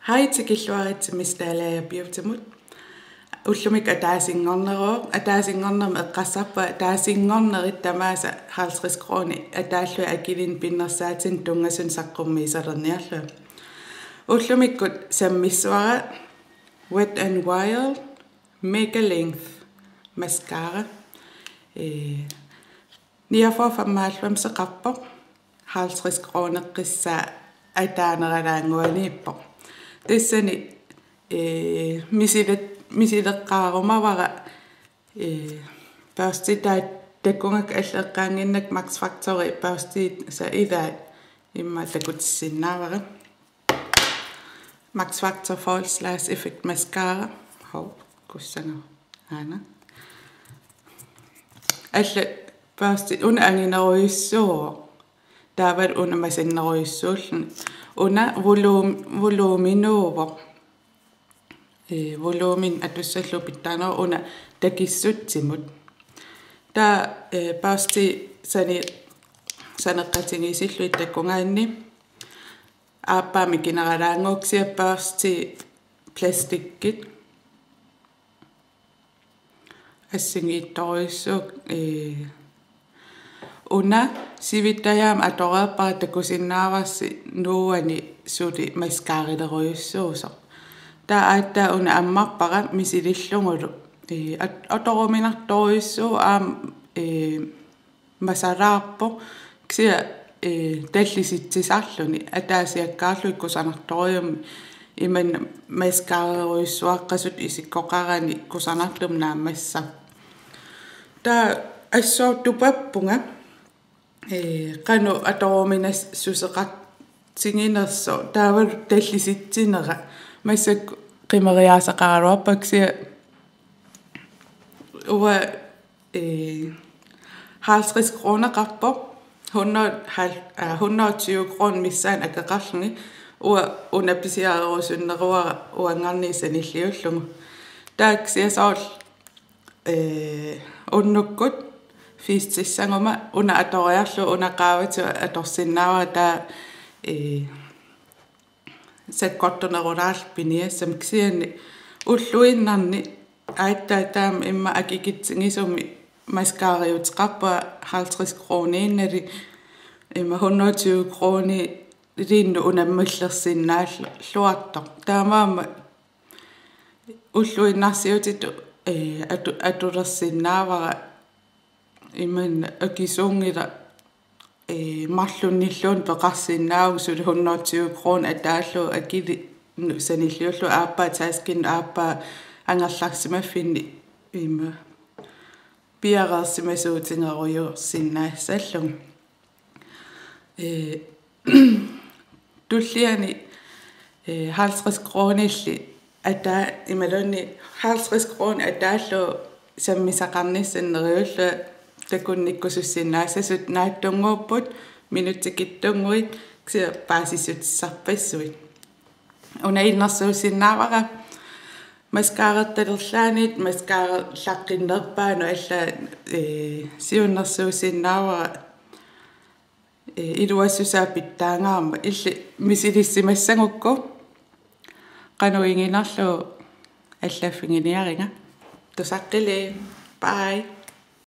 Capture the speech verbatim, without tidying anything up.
Hej, tikilluaritsi Miss Dalager Beautymut. Ullumi ataasinngorneruvoq, ataasinngornermi eqqarsarpunga, ataasinngornerit tamaasa halvtreds kroner ataallugit akilinnut pinnersaatinik tunngasunik saqqummiisalerniarlunga. Ullumikkut sammissavara Wet n Wild Mega Length mascara. Ee, niogfyrre femoghalvfemseqarpoq, halvtreds kroneqqissaaq ataaneralaannguaniippoq. Tassani, ee, misilet-, misileqqaarumavara, ee, børsti taakku takugakku, alleqqaannginnakku Max Factori børsti sa ida imma takutissinnaavara. Max Factor False Lash Effect Mascara. Hov, kussanga. Aana. Alla børsti una anginerujussuuvoq. Taavalu una masinnerujussuulluni. Una volum-, voluminuuvoq. Ee, volumin atussallugu pitsaaneruvoq una takissutsimut. Taava, ee, børsti sani-, saneqqatigiissillugit takugaanni. Aappaa mikineralaannguuvoq, kisianni børsti plastikkit assigiittorujussuuvoq, ee, una sivittajaamik atoreerpara, takusinnaavarsi nuuani suli mascaralerujussuusoq. Taava aatsaat una ammarpara misilillugulu. Ee, at-, atoruminartorujussuuvoq aamma, ee, masalaarpoq, kisianni, ee, tallisitsisarluni ataasiakkaarlugit kusanartorujummik, imanna mascararujussuaqqasut isikkoqarani kusanartumik naammassisarpoq. Taava assut tupappunga, ee, qanoq atoruminassuseqartiginersoq, taavalu tallisitsinera. Massakkut qimeriaasaqaraluarpunga, kisianni uanga, ee, halvtreds kroneqarpoq, hundrede, hal-, aa, hundrede og tyve kroner missaani akeqarluni, uanga una pisiarerusunneruara uanngaanniit sanilliullugu. Taava kisianni soorlu, ee, unnukkut festissaguma una atoriarlugu una qaavatigut atorsinnaavara, taava, ee, sakkortunerulaarluni piniassammat, kisianni ulluinnarni aatsaat taama imma akikitsigisumik mascarariuteqarpunga halvtreds kroniinnali, imma hundrede og tyve kroniiliinnut unammillersinnaalluartoq. Taamaammat ulluinnarsiutitut, ee, atu-, atulersinnaavara, imanna akisunngilaq, ee, marlunnilluunniit peqarsinnaavugut, suli hundrede og tyve kroner ataallugu akilinnut sanilliullugu, aappaa taskinnut aappaa angerlarsimaffinni imma piareersimasuutigerujoorsinnaassallugu. Ee, tulliani, ee, halvtreds kronilli ataa-, imaluunniit halvtreds kroner ataallugu sammisaqarnissannut neriullunga takunnikkusussinnaassasut naatsunnguupput, minutsit tikittunnguit, kisianni paasissutissarpassuit. Una innersuussinnaavara mascarertalerlaanit, mascarerlaqqinnerpaanut allaat, ee, siunnersuussinnaavara, ee, iluassusaa pitsaangaarmat. Illit misilissimassagukku qanoq iginarlugu allaffiginiarinnga. Tusaqqili. Bye.